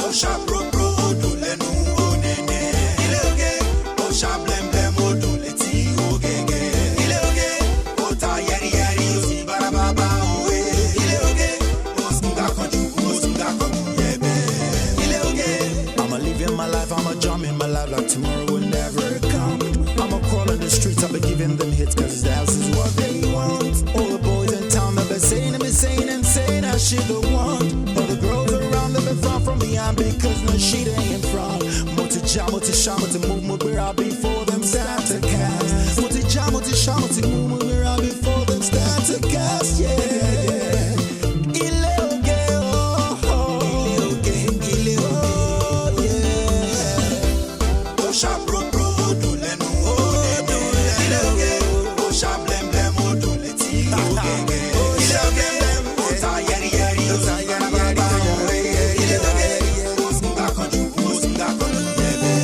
Ó ṣá pro ó dùn lẹ́nu ó nẹ́nẹ́. Ilé oge ó ṣá blẹ́mblẹ́m ó dùn létí ó gẹ́gẹ́. Ilé oge ó ta yẹ́rìyẹ́rì ó sì bárabàbà òwe. Ilé oge ó sùn gàkànjú ó sùn gàkànjú yẹ́bẹ̀. Ilé oge. I'ma living my life, I'ma jump in my life like tomorrow will never come. I'ma crawl in the streets, I'll be giving them hits 'cause that's is what they want. All the boys in town, they've been saying and been saying and saying that she the one. All the girls around, they've been front from behind because no she ain't in front. Mo ti já, mo ti ṣá, mo ti move, mo gbéra before them start to cast. Mo ti já, mo ti ṣá, mo ti move, mo gbéra before them start to cast, yeah. Ilé oge, oh, oh. Ilé oge, ilé oge, oh, yeah. Ó ṣá pro ó dùn lẹ́nu ó nẹ́nẹ́. Ilé oge ó ṣá blẹ́mblẹ́m ó dùn létí ó gẹ́gẹ́. Ilé oge ó ta yẹ́rìyẹ́rì ó ta bárabàbà òwe. Ilé oge ó sùn gàkànjú ó sùn gàkànjú yẹ́bẹ̀.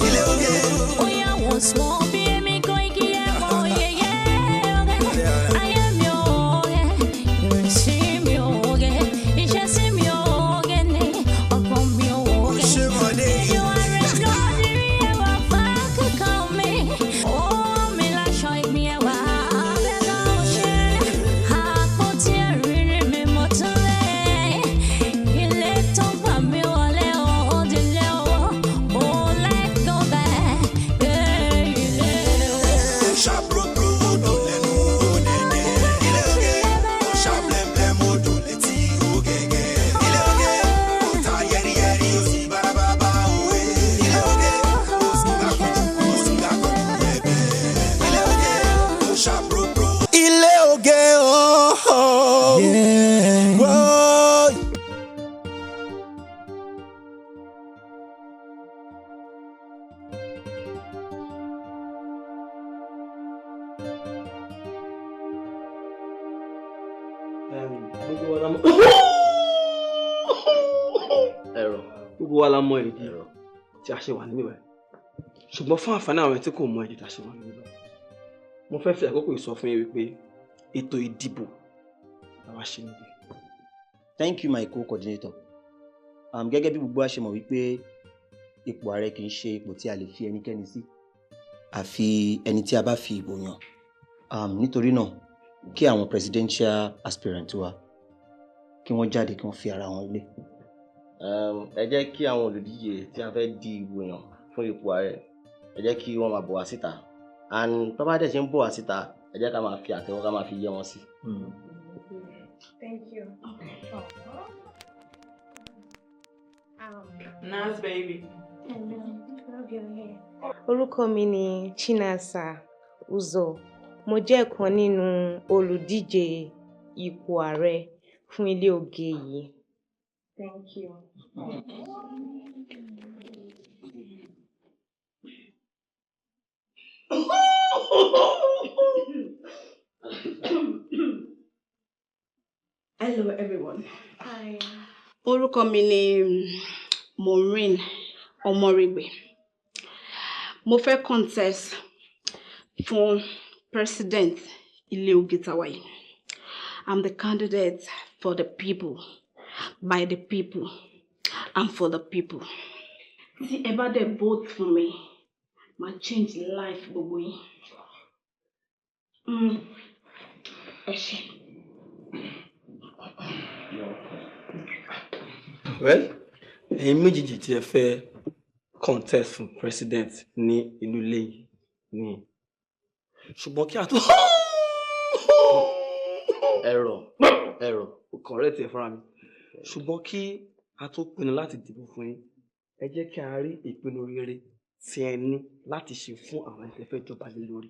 Ilé oge. Oya wọ́n sọ bí èmi kò igi ẹ̀mọ́ yẹyẹ ọ̀gẹ̀. Ayé mi ò ọ̀gẹ̀, ìrìnsí mi ò ọ̀gẹ̀, ìṣesí mi ò ọ̀gẹ̀ ní ọkàn mi ò ọ̀gẹ̀. Ìwà rẹ̀ lórí ẹwà fákàkàn mi. Ó mi láṣọ ìgbín ẹwà abẹ́lá ọ̀ṣẹ́. Àpótí ẹ̀rírí mi mo tún lé. Ilé tó gbà mí wọlé òdìlé owó. Ó lẹ́kọ̀ọ́ bẹ́ẹ̀ ilé owó. Ó ṣá pro ó dùn lẹ́nu ó nẹ́nẹ́. Ilé oge ó ṣá blẹ́mblẹ́m ó dùn létí ó gẹ́gẹ́. Ilé oge ó ta yẹ́rìyẹ́rì ó sì bárabàbà òwe. Ilé oge ó sùn gàkànjú ó sùn gàkànjú yẹ́bẹ̀. Ilé oge ó ṣá pro. Ilé oge oh, yeah. Whoa. Gbogbo wa la mọ̀ Ẹ̀rọ. Gbogbo wa la mọ̀ ìdí tí a ṣe wà níbí báyìí, ṣùgbọ́n fún àǹfààní àwọn tí kò mọ̀ ìdí tí a ṣe wà níbí báyìí, mo fẹ́ fi àkókò yìí sọ fún yín wípé ètò ìdìbò la wá ṣe níbí. Thank you, my co-coordinator. Gẹ́gẹ́ bí gbogbo wa ṣe mọ̀ wípé ipò ààrẹ kì í ṣe ipò tí a lè fi ẹnikẹ́ni sí àfi ẹni tí a bá fi ìbò yàn. Nítorí náà, kí àwọn presidential aspirant wa kí wọ́n jáde kí wọ́n fi ara wọn lé. Ẹ jẹ́ kí àwọn olùdíje tí a fẹ́ di ìbò yàn fún ipò ààrẹ, ẹ jẹ́ kí wọ́n máa bọ̀ wá síta, and tó bá dẹ̀ ṣe ń bọ̀ wá síta, ẹ jẹ́ ká máa fi àtẹ́wọ́ ká máa fi yẹ wọn sí. Thank you. Nice baby. Love your hair. Orúkọ mi ni Chinasa Uzo. Mo jẹ́ ọ̀kan nínú olùdíje ipò ààrẹ fún ilé oge yìí. Thank you. Hello everyone. Hi. Orúkọ mi ni Maureen Ọmọrègbè. Mo fẹ́ contest fún president ilé oge tàwa yìí. I'm the candidate for the people, by the people, and for the people. Tí ẹ bá dẹ̀ vote fún mi, màá change life gbogbo yín. Ẹ ṣé. Well, ẹ̀yin méjèèjì tí ẹ fẹ́ contest fún president ní ìlú ilé yìí ni, ṣùgbọ́n kí a tó Ẹ̀rọ ẹ̀rọ. Correct ẹ fúnra mi, ṣùgbọ́n kí a tó pinnu láti dìbò fún yín, ẹ jẹ́ kí a rí ìpinnu rere tí ẹ ní láti ṣe fún àwọn ẹni tẹ́ fẹ́ jọba lé lórí.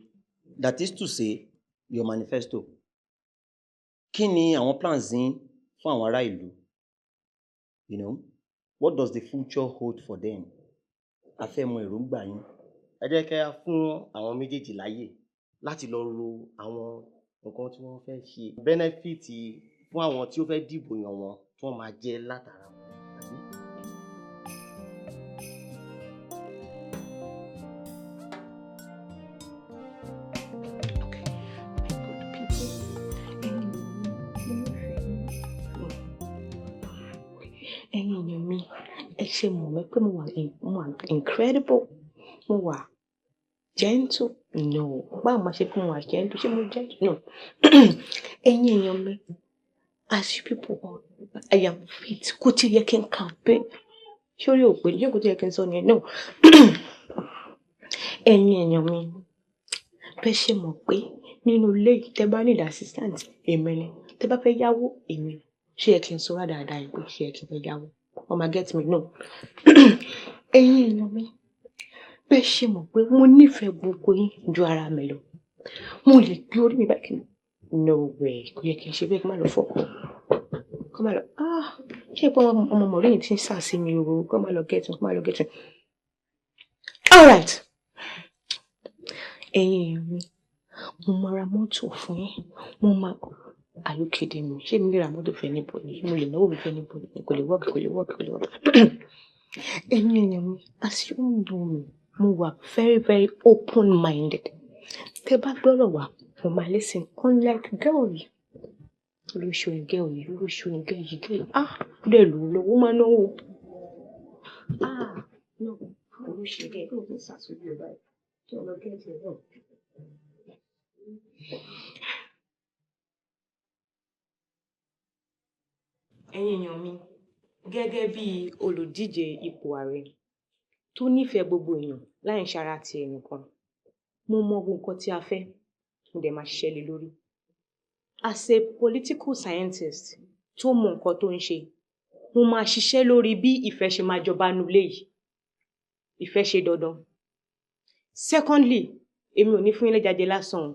That is to say, your manifesto. Kí ni àwọn plans yín fún àwọn ará ìlú? What does the future hold for them? A fẹ́ mọ èròǹgbà yín. Ẹ jẹ́ kí a fún àwọn méjèèjì láyè láti lọ ro àwọn nǹkan tí wọ́n fẹ́ ṣe, benefit fún àwọn tí ó fẹ́ dìbò yàn wọ́n tí wọ́n máa jẹ látara wọn. Àbí? Okay, my good people. Ṣé mo mọ̀ pé mo wà incredible? Mo wà gentle? No. Báwo máa ṣe pé mo wà gentle? Ṣé mo gentle? No. Ẹ̀yin èèyàn mi, as you people all, I am fit. Kò tí yẹ kí n campaign. Ṣé orí òpè ní? Ṣé kò tí yẹ kí n sọ nìyẹn? No. Ẹ̀yin èèyàn mi, bẹ́ ṣe mọ̀ pé nínú ilé yìí, tẹ́ bá need assistant, èmi ni. Tẹ́ bá fẹ́ yáwó, èmi ni. Ṣé yẹ kí n sọ rádaràda yìí pé ṣé yẹ kí n fẹ́ yáwó? Wọ́n máa get me? No. Ẹ̀yin èèyàn mi, bẹ́ ṣe mọ̀ pé mo nífẹ̀ẹ́ gbogbo yín ju ara mi lọ. Mo lè gbé orí mi báyìí kí n no way, kò yẹ kí n ṣe bẹ́ẹ̀, kí n má lọ fọ́kọ. Kó má lọ, ah, ṣé pé ọmọ Maureen ti ń sà sí mi o, kó má lọ get me, kó má lọ get me. All right. Ẹ̀yin èèyàn mi, mo máa ra mọ́tò fún yín. Mo máa. Are you kidding me? Ṣé mi lè ra mọ́tò fún anybody? Ṣé mo lè náwó mi fún anybody? Kò lè work, kò lè work, kò lè work. Ẹ̀yin èèyàn mi, as you know me, mo wà very very open minded. Tẹ́ bá gbọ́rọ̀ wá, mo máa listen, unlike girl yìí. Olóṣó ni girl yìí, olóṣó ni girl yìí, girl yìí. Ah, ó dẹ̀ lò ó lọ́wọ́, ó máa náwó. Ah, no, olóṣó girl yìí, kí ló ń sàṣojú ẹ̀ báyìí? Kí ọ̀nà get ẹ̀ náà. Ẹ̀yin èèyàn mi, gẹ́gẹ́ bí olùdíje ipò ààrẹ tó nífẹ̀ẹ́ gbogbo èèyàn láì ṣara ti ẹnìkan, mo mọ gbogbo nǹkan tí a fẹ́, mo dẹ̀ máa ṣiṣẹ́ lé lórí. As a political scientist tó mọ nǹkan tó ń ṣe, mo máa ṣiṣẹ́ lórí bí ìfẹ́ ṣe máa jọba nulẹ̀ yìí. Ìfẹ́ ṣe dandan. Secondly, èmi ò ní fún yín lẹ́ja jẹ lásán o.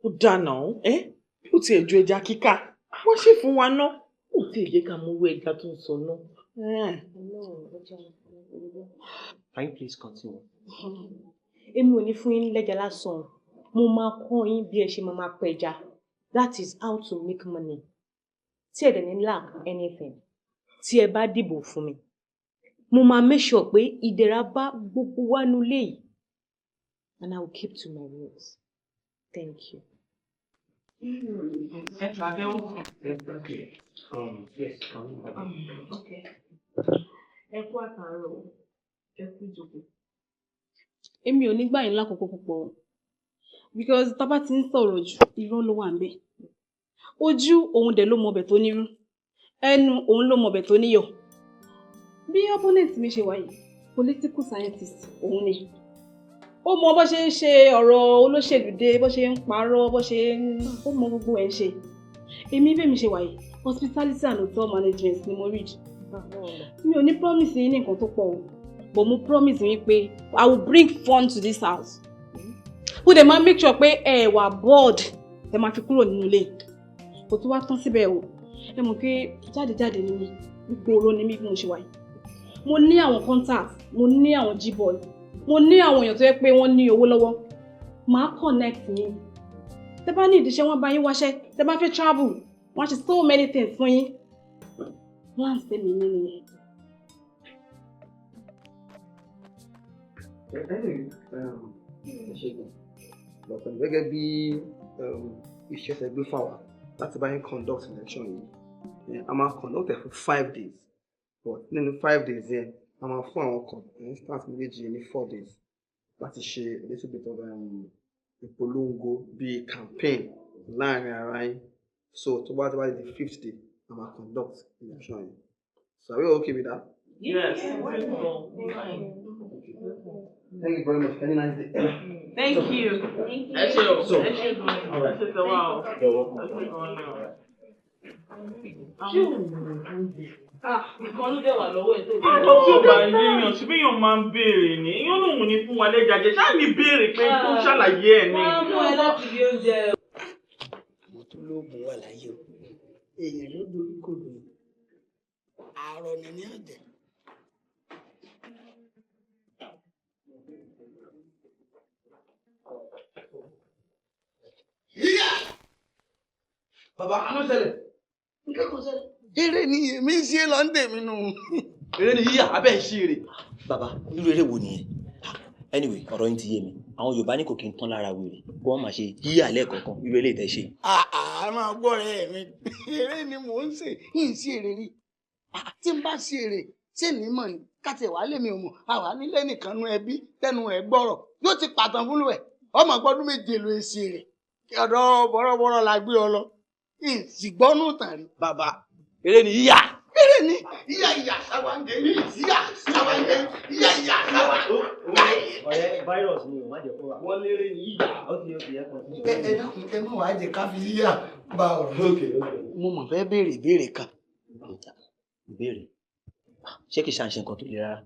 Ó dáná ẹ bí ó tiẹ̀ ju ẹja kíkà wọ́n ṣe fún wa ná. Ó tiẹ̀ jẹ́ ká mọ owó ẹja tó ń sọ náà. Can you please continue? Èmi ò ní fún yín lẹ́ja lásán o. Mo máa kọ́ yín bí ẹ ṣe máa máa pẹja. That is how to make money. Tí ẹ dẹ̀ ní lack anything. Tí ẹ bá dìbò fún mi, mo máa make sure pé ìdẹ̀ra bá gbogbo wa nulẹ̀ yìí. And I will keep to my words. Thank you. Yes, can we have it? Ẹ kú àtàárọ̀, ẹ kú ìjókòó. Èmi ò ní gbà yín lákòókò púpọ̀ o, because tá bá ti ń sọ̀rọ̀ jù, irọ́ ló wà ńbẹ̀. Ojú òun dẹ̀ ló mọbẹ̀ tó nírú, ẹnu òun ló mọbẹ̀ tó níyọ̀. Bí opponent mi ṣe wà yìí, political scientist òun ni. Ó mọ bó ṣe ń ṣe ọ̀rọ̀ olóṣèlú dé, bó ṣe ń parọ́, bó ṣe ń, ó mọ gbogbo ẹ̀ ń ṣe. Èmi bẹ́ẹ̀ mi ṣe wà yìí, hospitality and hotel management ni mo read. Mi ò ní promise yín ní nǹkan tó pọ̀ o, but mo promise yín pé I will bring fun to this house. Mo dẹ̀ máa make sure pé ẹ wà bored ẹ máa fi kúrò nínú ilé. Kò tún wá tán síbẹ̀ o. Ẹ mọ̀ pé jáde-jáde ni mí, ìgboro ni mí bí mo ṣe wà yìí. Mo ní àwọn contacts, mo ní àwọn G-boy, mo ní àwọn èèyàn tó yẹ pé wọ́n ní owó lọ́wọ́. Màá connect yín. Tẹ́ bá ní ìdíṣẹ́, wọ́n bá yín wáṣẹ́. Tẹ́ bá fẹ́ travel, wọ́n á ṣe so many things fún yín. Plans tèmi ní nìyẹn. Anyway, ẹ ṣé gan. But gẹ́gẹ́ bí iṣẹ́ tẹ́ gbé fáwa láti bá yín conduct election yìí, a máa conduct ẹ̀ fún 5 days. But nínú 5 days yẹn, a máa fún àwọn contestant méjèèjì ní 4 days láti ṣe a little bit of ìpolongo bíi campaign láàrin ara yín. So tó bá ti wá di the fifth day, a máa conduct election yìí. So are we okay with that? Yes. Thank you very much. Have a nice day. Thank you. Ẹ ṣé o. So, Ẹ ṣé gan. all right. Ẹ ṣé sọ wá o. You're welcome. Ẹ ṣé gan ni o. Ṣé òun ò oúnjẹ? Nǹkan ló dẹ̀ wà lọ́wọ́ ẹ̀ tó dé. Àjọ tí ò bá yéèyàn ṣe bí èèyàn máa ń béèrè ni, èèyàn lòun ní fún wa lẹ́ja jẹ, ṣáà ní béèrè pé kó ṣàlàyé ẹ̀ ni. Wọ́n á mú ẹ láti fi oúnjẹ. Mo tún lóògùn wà láyé o, èèyàn ló dorí kodò, àárọ̀ ni ní ọ̀jẹ̀. Bàbá, kí ló ṣẹlẹ̀? Nǹkan kò ṣẹlẹ̀. Eré ni èmi ń ṣe lọ ń tèmi nù. Eré ni yíyà abẹ́ ìṣirè. Bàbá, irú eré wo nìyẹn? Anyway, ọ̀rọ̀ yín ti yé mi. Àwọn Yorùbá ní kò kí n tán lára wèrè kó wọ́n máa ṣe yíyà lẹ́ẹ̀kọ̀ọ̀kan, irú eléyìí tẹ́ ṣe. Àá máa gbọ́ rẹ̀ mi, eré ni mò ń ṣe, yìí sí èrè rí. Tí n bá ṣe èrè ṣé ní mọ̀ ni káti ẹ̀ wá lèmi ò mọ̀ àwa nílé nìkan nu ẹbí tẹnu rẹ̀ gbọ́rọ̀ yóò ti pàtàn fún lùwẹ̀ ọmọ gbọ́dún 7 ló ṣe èrè ọ̀dọ̀ bọ̀rọ̀bọ̀rọ̀ la gbé ọ lọ ìsìgbọ́nù tàn rí. Bàbá eré ni yíyà. Eré ni yíyà yíyà sáwáńgé yíyà sáwáńgé yíyà yíyà sáwáńgé. Ọ̀rẹ́ virus ni o má jẹ́ kó wà. Wọ́n lérè ní yíyà. Ó ti yẹ kó yẹ kó. Ẹ ẹ dákun ẹ má wàá jẹ ká fi yíyà bá ọ̀rọ̀. Mo mọ̀ fẹ́ béèrè ìbéèrè kan. Ìbéèrè ṣé kìí ṣàǹṣe nǹkan tó le rárá?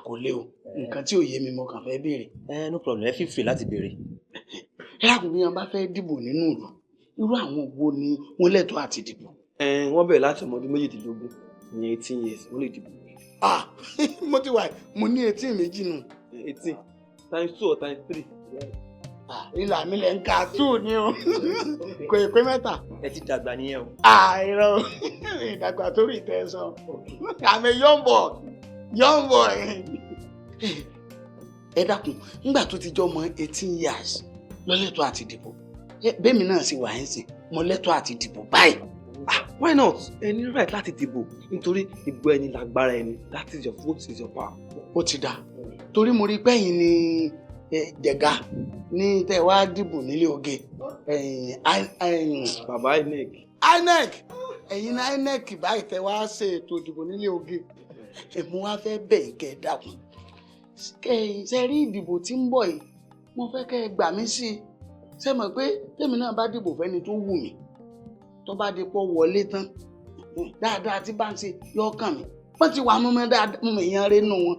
Kò le o, nǹkan tí ò yé mi mo kàn fẹ́ béèrè. No problem, ẹ feel free láti béèrè. Ẹ dákun bí wọn bá fẹ́ dìbò nínú ìlú, irú àwọn wo ni wọ́n lẹ́tọ̀ọ́ àti dìbò? Wọ́n bẹ̀rẹ̀ láti ọmọ ọdún 18, ìyẹn 18 years, wọ́n lè dìbò. Mo ti wà, mo ní 18 méjì nù. 18 times 2 or times 3. Ìlà mi lẹ̀ ń ka 2 ni o, kò ì pé mẹ́ta. Ẹ ti dàgbà nìyẹn o. Irọ́ ìdàgbà torí ìtẹ̀sán. I'm a young boy, young boy. Ẹ dákun, nígbà tó ti jọ mọ 18 years lọ́lẹ́tọ̀ọ́ àti dìbò. Bẹ́ẹ̀mi náà sì wà ń sìn, mo lẹ́tọ̀ọ́ àti dìbò báyìí. Why not? Ẹ ní right láti dìbò nítorí ìbò ẹni lágbára ẹni. That is your vote is your power. Ó ti dáa, torí mo rí pé ẹ̀yin ni jẹ̀gá ní tẹ́ wá dìbò nílé oge. Bàbá INEC. INEC ẹ̀yin ní INEC báyìí tẹ́ wá ṣe ètò ìdìbò nílé oge. Mo wá fẹ́ bẹ̀ yín kẹ́ ẹ dákun. Ṣe rí ìdìbò tí ń bọ̀ yìí, mo fẹ́ kẹ́ ẹ gbà mí sí i. Ṣé mọ̀ pé tèmi náà bá dìbò fẹ́ni tó wù mí, tó bá di pọ̀ wọlé tán dáadáa tí bá ń ṣe yọ kàn mí. Wọ́n ti wà mọ́mọ́ dáadáa, mo mọ̀ èèyàn rẹ̀ nù wọn,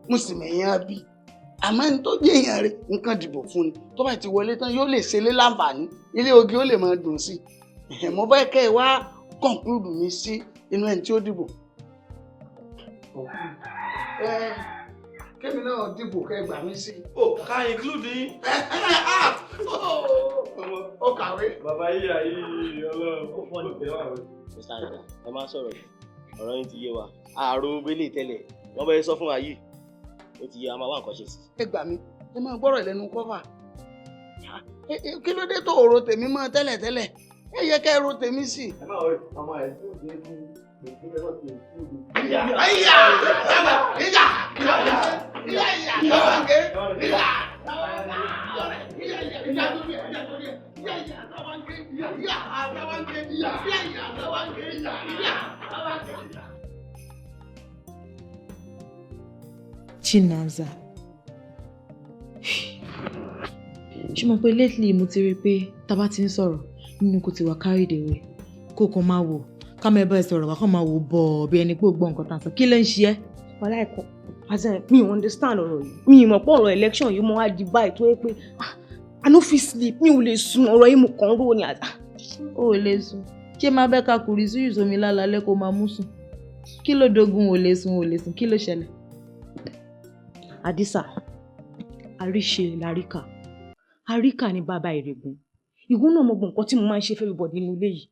mo sì mọ̀ èèyàn bí. Àmọ́ ẹni tó jẹ́ èèyàn rẹ̀ nǹkan dìbò fún ni, tó bá ti wọlé tán yóò lè ṣe lé láǹfààní, ilé oge ó lè máa dùn sí i. Mo fẹ́ kẹ́ ẹ wá conclude mi sí inú ẹni tí ó dìbò. Kémi náà dìbò kẹ́ ẹ gbà mí sí. Ó ká include yín. Ó kàwé. Bàbá yíyà yìí ọlọ́run ó fọ́ ní ìfẹ́ wà wẹ̀. Mr. Ayọ̀dá, ẹ má sọ̀rọ̀ jù, ọ̀rọ̀ yín ti yé wa. Ààrùn bẹ́lẹ̀ tẹ́lẹ̀, wọ́n bẹ́ẹ̀ sọ fún wa yìí, ó ti yé wa, máa wá nǹkan ṣe sí. Ẹ gbà mí, ẹ máa gbọ́rọ̀ ìlẹ́nu kọ́fà. Kí ló dé tó ro tèmi mọ́ tẹ́lẹ̀tẹ́lẹ̀? Ẹ yẹ ká ẹ ro tèmi sí. Ẹ má wọrí, ọmọ ẹ̀ tó dé fún Ìyá ìyá ìyá ìyá ìyá ìyá Chinaza, ṣé mo pé lately mo ti rí i pé tá bá ti ń sọ̀rọ̀ nínú kò ti wà carried away, kó kàn máa wò ká máa bá ẹ sọ̀rọ̀ wá kàn máa wò bọ̀ bí ẹni pé ó gbọ́ nǹkan tá à ń sọ, kí ló ń ṣe ẹ́? Wàhálà ẹ̀kọ́, as in mi ò understand ọ̀rọ̀ yìí, mi ì mọ̀ pé ọ̀rọ̀ election yìí mo wá di báyìí tó yẹ pé I no fit sleep, mi ò lè sùn, ọ̀rọ̀ yìí mo kàn ń rò ní àná. O ò lè sùn, ṣé máa bẹ́ ka kùrì sí ìsomi lálálẹ́ kó máa mú sùn? Kí ló dogun ò lè sùn ò lè sùn, kí ló ṣẹlẹ̀? Àdìsá, àríṣe làríkà, àríkà ni bàbá ìrègùn. Ìwọ náà mọ gbogbo nǹkan tí mo máa ń ṣe fún everybody nínú ilé yìí.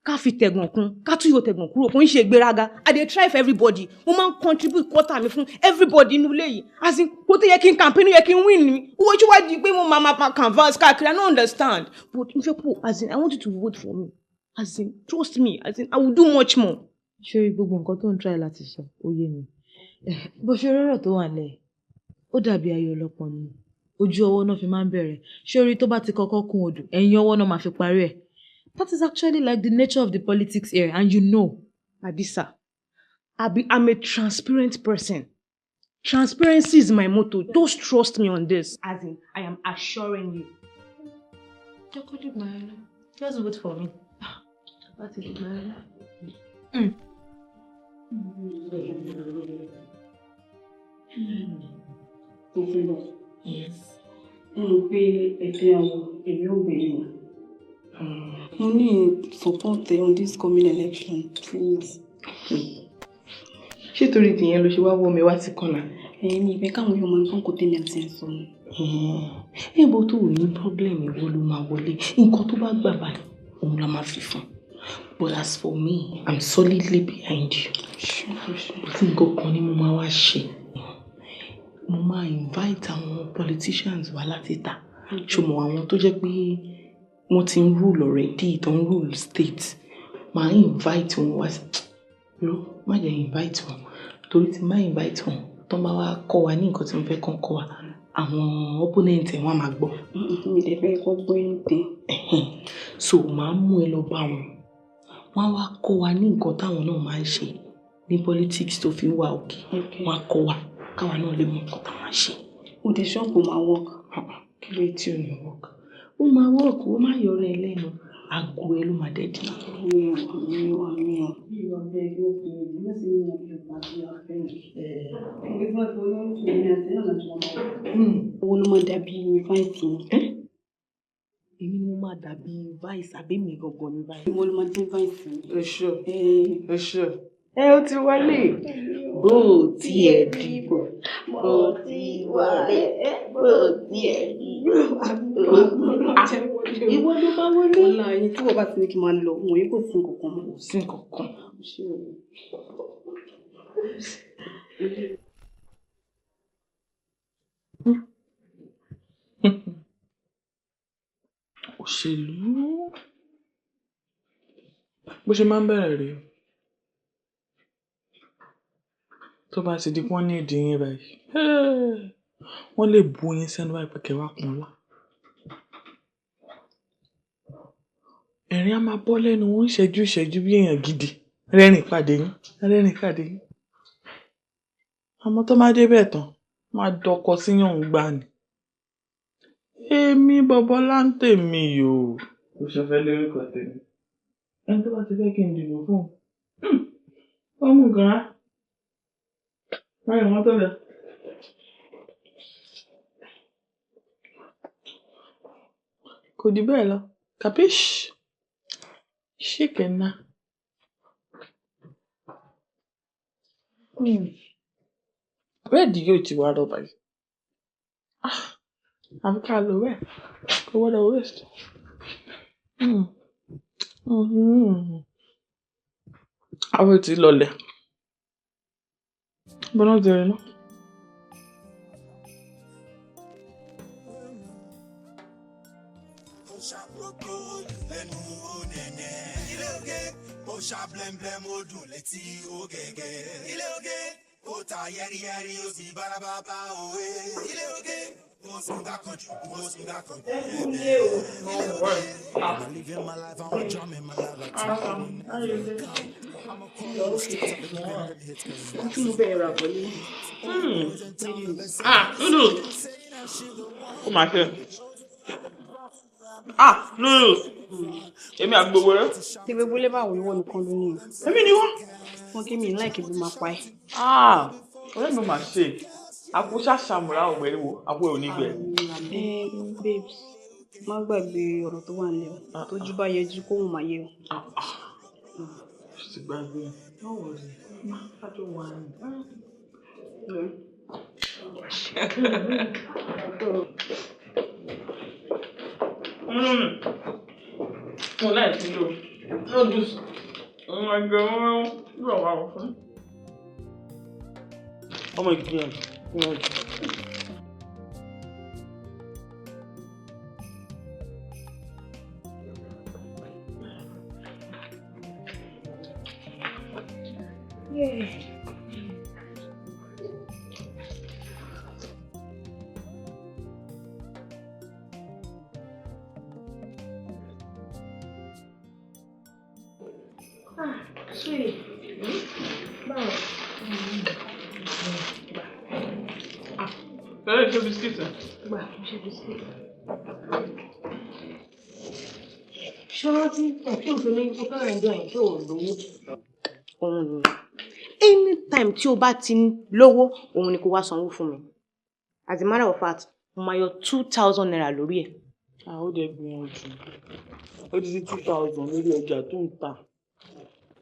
Ká fi tẹ̀gàn kún, ká tún yóò tẹ̀gàn kúrò, kò ń ṣe ìgbéraga. I dey try for everybody. Mo máa ń contribute quarter mi fún everybody nínú ilé yìí. As in, kó tó yẹ kí n campaign, ó yẹ kí n win ni. Owó ojú wa di pé mo máa máa canvas káàkiri, I no understand. But mo fẹ́ kó, as in, I want you to vote for me. As in, trust me, as in, I will do much more. Ṣé gbogbo nǹkan tó ń try láti sọ, ó yé mi. Bó ṣe rọ́rọ̀ tó wà lẹ̀, ó dàbí ayọ̀ ọlọ́pọ̀ ni. Ojú ọwọ́ náà fi máa ń bẹ̀rẹ̀. Ṣé orí tó bá ti kọ́kọ́ kún odò, ẹ̀yìn ọwọ́ náà máa fi parí ẹ̀. That is actually like the nature of the politics here, and you know. Adisa, I'm a transparent person. Transparency is my motto. Just trust me on this. As in, I am assuring you. Just vote for me. Yes. Mo rò pé ẹgbẹ́ àwọn èmi ò gbé yìí. Mo ní support on this coming election, please. Ṣé torí tìyẹn ló ṣe wá wọ́ mi wá sí kọ́nà? Ẹ̀yin ni ìfẹ́ káwọn yóò máa ń tán kò tèmi àti ẹ̀ sọ ni. Ẹ bó tó ní problem ìwọ ló máa wọlé. Nǹkan tó bá gbà báyìí, òun la máa fi fún. But as for me, I'm solidly behind you. But nǹkan kan ni mo máa wá ṣe. Mo máa invite àwọn politicians wá láti ìta. Ṣùgbọ́n àwọn tó jẹ́ pé wọ́n ti ń rule already, tó ń rule state, máa invite wọn wá sí. Irọ́, má jẹ́ invite wọn torí tí má invite wọn tó bá wá kọ́ wa ní nǹkan tí mo fẹ́ kàn kọ́ wa, àwọn opponent ẹ̀ wọ́n á máa gbọ́. Mi lè fẹ́ kọ́ gbọ́ anything. So màá mú ẹ lọ bá wọn, wọ́n á wá kọ́ wa ní nǹkan táwọn náà máa ń ṣe ní politics tó fi ń wà òkè. Wọ́n á kọ́ wa káwa náà lè mọ nǹkan táwọn á ṣe. O dé ṣọ́ọ̀bù máa work. Kí ló tí ò ní work? Ó máa work, ó máa yọrọ ẹ lẹ́nu, aago ẹ ló máa dẹ́dí. Owó ló máa dàbí vice ni. Èmi ni mo máa dàbí vice àbí mi gangan ni vice? Ìwọ ló máa dé vice ni. Oṣù oṣù ẹ ó ti wọlé bó o tiẹ̀ dìbò bó o ti wọlé bó o tiẹ̀ dìbò ìwọ ló máa wọlé. Ọlá yín tí wọ́n bá ti ní kí n máa lọ, wọ̀nyí kò sí nǹkan kan mọ́. Kò sí nǹkan kan. Òṣèlú bó ṣe máa ń bẹ̀rẹ̀ rèé, tó bá ti di pọ́n ní ìdí yín báyìí, wọ́n lè bu yín sẹ́nu báyìí pé kẹ́ wá pọ́n lá. Ẹ̀rín á máa bọ́ lẹ́nu wọn ìṣẹ́jú ìṣẹ́jú bí èèyàn gidi, rẹ́rìn pàdé yín, rẹ́rìn pàdé yín. Àmọ́ tó máa débẹ̀ tán, wọ́n á dọkọ síyàn ń gbà ní. Èmi Bọ̀bọ́lá ń tèmi o. Kò ṣọ̀fẹ́ lórúkọ tèmi. Ẹni tó bá ti fẹ́ kí n dìbò fún un, ó mú nǹkan rá. Báyọ̀ wọ́n tó lọ. Kò jù bẹ́ẹ̀ lọ. Capiche? Ṣìkẹ̀nà. Búrẹ́dì yóò ti wá rọ̀ báyìí. Àfi ká lò bẹ́ẹ̀. Kò gbọ́dọ̀ waste. Àwọn ò tí ì lọlẹ̀. Bọ́lá ti rìn náà. Ó ṣá blẹ́mblẹ́m ó dùn létí ó gẹ̀gẹ̀. Ilé oge ó ta yẹ́rìyẹ́rì ó sì bárabàbà òwe. Ilé oge ó sùn dákanjú ó sùn dákanjú. Ilé oge I'm living my life, I'm drumming my life like Tí mo bẹ̀rẹ̀ rà pẹ̀lú. Ah, noodles. Ó máa ṣe. Ah, noodles. Èmi àti gbogbo rẹ̀. Tí gbogbo ilé bá wò ìwọ nìkan ló ní o. Èmi ni wọ́n. Wọ́n kí mi láìkí bí máa pa ẹ́. Ah, ọ̀rẹ́ mi máa ṣe. Àpò ṣàṣàmùrà ọ̀gbẹ́ni wo, àpò ẹ̀ ò ní gbẹ. Ẹ babes, má gbàgbé ọ̀rọ̀ tó wà nílẹ̀ o. Tójú bá yẹjú kóhùn máa yẹ o. Ti gbàgbé. No worry. Má wà ní. Mo láì sí lò. Noodles. Mo máa jẹ wọ́n yóò wá wọ̀ fún. Ọmọ ìgbìyànjú. Gbìyànjú. Yeah. Ah, sweet. Báwo? Fẹ́rẹ́ ṣe bisikíìtì. Gbà, mo ṣe bisikíìtì. Ṣé o rántí tí o fi ní o fẹ́ràn ẹjọ́ yẹn tó o lówó? Òun ni. Anytime tí o bá ti lówó, òun ni kó wá sanwó fún mi. As a matter of fact, mo máa yọ 2,000 naira lórí ẹ̀. Ah, ó dẹ̀ gbìyànjú. Ó ti di 2,000 lórí ọjà tó ń tà.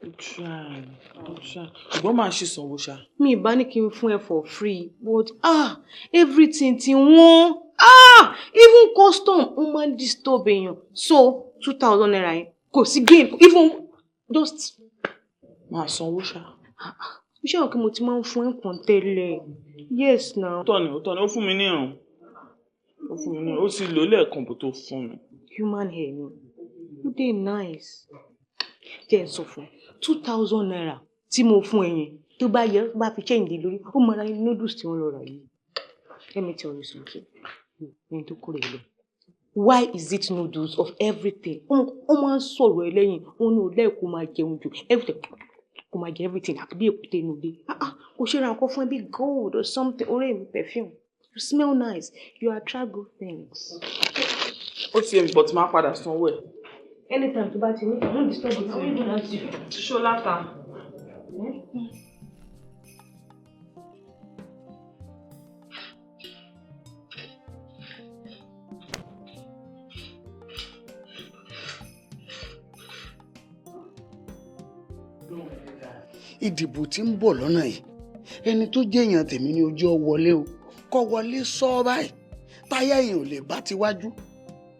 Ó try, ó try. Ṣùgbọ́n máa ṣe sanwó ṣá. Mi ì bá ní kí n fún ẹ for free, but ah, everything ti wọ́n. Ah, even custom ó máa ń disturb èèyàn. So 2,000 naira yẹn kò sí gain, even just. Máa sanwó ṣá. Iṣẹ́ òkè mo ti máa ń fún ẹ nǹkan tẹ́lẹ̀. Yes now. Ó tọ́ ni, ó tọ́ ni, ó fún mi ní ìrùn. Ó fún mi ní ìrùn, ó sì lò ó lẹ́ẹ̀kan bó tó fún mi. Human hair ni. Ó dé nice. Jẹ́ n sọ fún ẹ, 2,000 naira tí mo fún ẹ yẹn tó bá yẹ bá fi change lórí ó mọra ní noodles tí wọ́n lọ rà yìí. Let me tell you something. Ẹni tó kórè lọ. Why is it noodles of everything? Ó máa ń sọ̀rọ̀ ẹ lẹ́yìn, ó ní ò lẹ́ẹ̀kó máa jẹun jù, everything kó máa jẹ everything àti bí èkúté inú ilé. Kò ṣe ra nǹkan fún ẹ bí gold or something, ọ̀rẹ́ mi perfume. You smell nice, you attract good things. Ó ti yé mi, but máa padà sanwó ẹ̀. Anytime tó bá ti ní, I won't disturb you, I won't even ask you. Ṣó láta? Ìdìbò tí ń bọ̀ lọ́nà yìí, ẹni tó jẹ́ èèyàn tèmi ní ojú ọ wọlé o, kọ́ wọlé sọ báyìí, táyà èèyàn ò lè bá tiwájú,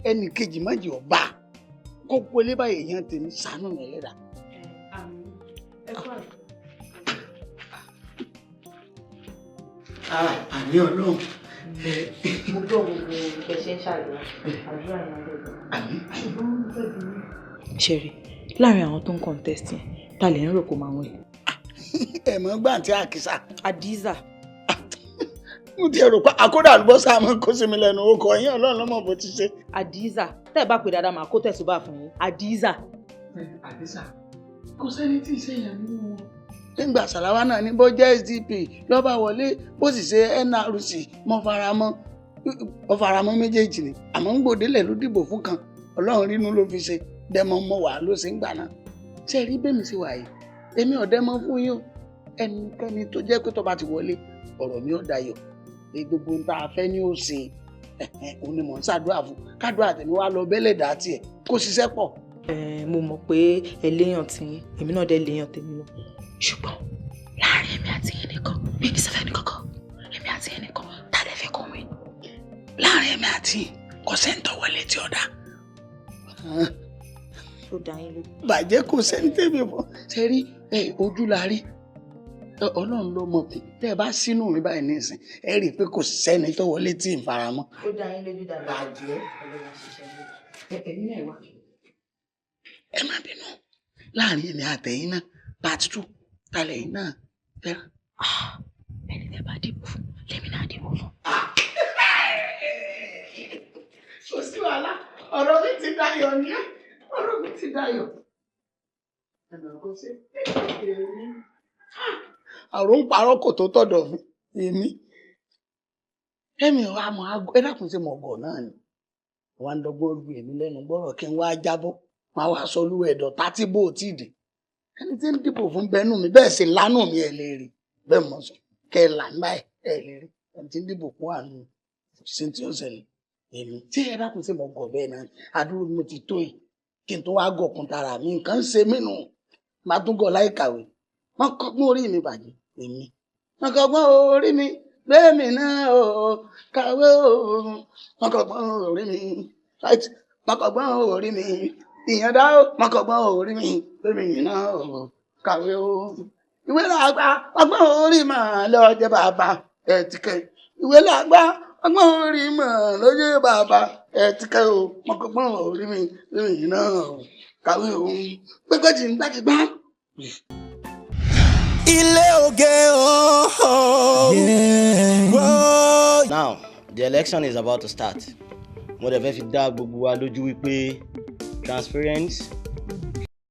ẹnì kejì má jẹ́ ọba, kọ́ wọlé báyìí èèyàn tèmi ṣàánú mi lẹ́dà. Àmì Ọlọ́run. Mo gbọ́ gbogbo bẹ ṣe ń ṣàdúrà, àdúrà ni wọ́n gbọ́. Ṣùgbọ́n mo fẹ́ bi yín. Ṣẹ̀rí, láàrin àwọn tó ń contest yẹn, ta lè ń rò kó máa win? Ẹ mọ̀ gbà tí àkísà. Adiza. Mo ti rò pé àkódà àlùbọ́sà máa ń kó sí mi lẹ́nu, ó kọ yín Ọlọ́run lọ́mọ bó ti ṣe. Adiza, tẹ́ ẹ bá pè dáadáa màá kó tẹ̀sùbà fún yín. Adiza. Adiza, kò sẹ́ni tí ì ṣèyàn nínú wọn. Nígbà Sàláwá náà ní bó jẹ́ SDP lọ́ba wọlé, bó sì ṣe NRC mọ́ faramọ́, ó faramọ́ méjèèjì ni, àmọ́ ń gbòdélẹ̀ ló dìbò fún kan, Ọlọ́run rínú ló fi ṣe, dẹ́mọ mọ́ wà ló ṣe ń gbà náà. Ṣé rí bẹ́ẹ̀ mi ṣe wà yìí? Èmi ò dẹ́mọ fún yín o, ẹnikẹ́ni tó jẹ́ pé tó bá ti wọlé ọ̀rọ̀ mi ò dayọ̀, gbogbo ohun tá a fẹ́ ní ó ṣe, òun ni mò ń ṣàdúrà fún, kádùrà tèmi wá lọ bẹ́lẹ̀ dá tiẹ̀ kó ṣiṣẹ́ pọ̀. Mo mọ̀ pé ẹ léèyàn tiyín, èmi náà dẹ̀ léèyàn tèmi náà, ṣùgbọ́n láàrin èmi àti yín nìkan, mi ní sẹ́fẹ̀ nìkankan, èmi àti yín nìkan, tá a lè fẹ́ kó win. Láàrin èmi àti yín kò sẹ́ńtọ̀ wọlé tí ó dá. Ó dá yín lójú. Bàjẹ́ kò sẹ́ni tèmi bọ̀ ṣe rí ojú la rí, Ọlọ́run ló mọ̀ pé tẹ́ ẹ bá sínú mi báyìí nísìn ẹ rí i pé kò sẹ́ni tó wọlé tí ì faramọ́. Ó dá yín lójú dáadáa. Bàjẹ́ ẹ̀yin náà wá. Ẹ má bínú, láàrin èmi àtẹ̀yìn náà part 2 talẹ̀ yìí náà fẹ́ràn. Ẹni tẹ́ bá dìbò fún lèmi náà dìbò fún. Kò sí wàhálà, ọ̀rọ̀ mi ti dayọ̀ ní ẹ́, ọ̀rọ̀ mi ti dayọ̀. Àrùn ń parọ́ kò tó tọ̀dọ̀ mi, èmi. Ẹ̀mí wa mọ̀ aago, ẹ dákun sí mọ̀gọ̀ náà ni. Wọ́n á dọ́gbọ́n lu èmi lẹ́nu gbọ́rọ̀ kí n wá jábọ́, wọ́n á wá sọ olúwa ẹ̀dọ̀ tátí bó ò tíì dé. Ẹni tí ń dìbò fún bẹ́nu mi bẹ́ẹ̀ sì lánàá mi ẹ̀ lè rí, bẹ́ẹ̀ mọ̀ sọ, kẹ́ ẹ là ń báyìí ẹ̀ lè rí. Ẹni tí ń dìbò fún àánú sí tí ó ṣẹlẹ̀. Èmi tí ẹ dákun sí mọ̀gọ̀ bẹ́ẹ̀ náà, àdúró mi ti tó yìí, kí n tó wá gọ̀kun tara mi, nǹkan ń ṣe mí nù, màá tún gọ̀ láì kàwé. Wọ́n kọ́gbọ́n orí mi bàjẹ́, èmi. Wọ́n kọ́gbọ́n orí mi, bẹ́ẹ̀ mi náà o, kàwé o. Wọ́n kọ́gbọ́n orí mi, wọ́n kọ́gbọ́n orí mi, ìyàndá o. Wọ́n kọ́gbọ́n orí mi, bẹ́ẹ̀ mi náà o, kàwé o. Ìwé làgbà, ọgbọ́n orí mà lọ jẹ́ bàbá ẹ̀tìkẹ́. Ìwé làgbà, ọgbọ́n orí mà lọ jẹ́ bàbá ẹ̀tìkẹ́ o. Wọ́n kọ́gbọ́n orí mi, bẹ́ẹ̀ mi náà o, kàwé o. Gbẹ́gbẹ́ jì ń gbàgbá. Ilé oge ooo. Now, the election is about to start. Mo dẹ̀ fẹ́ fi dá gbogbo wa lójú wípé transparent,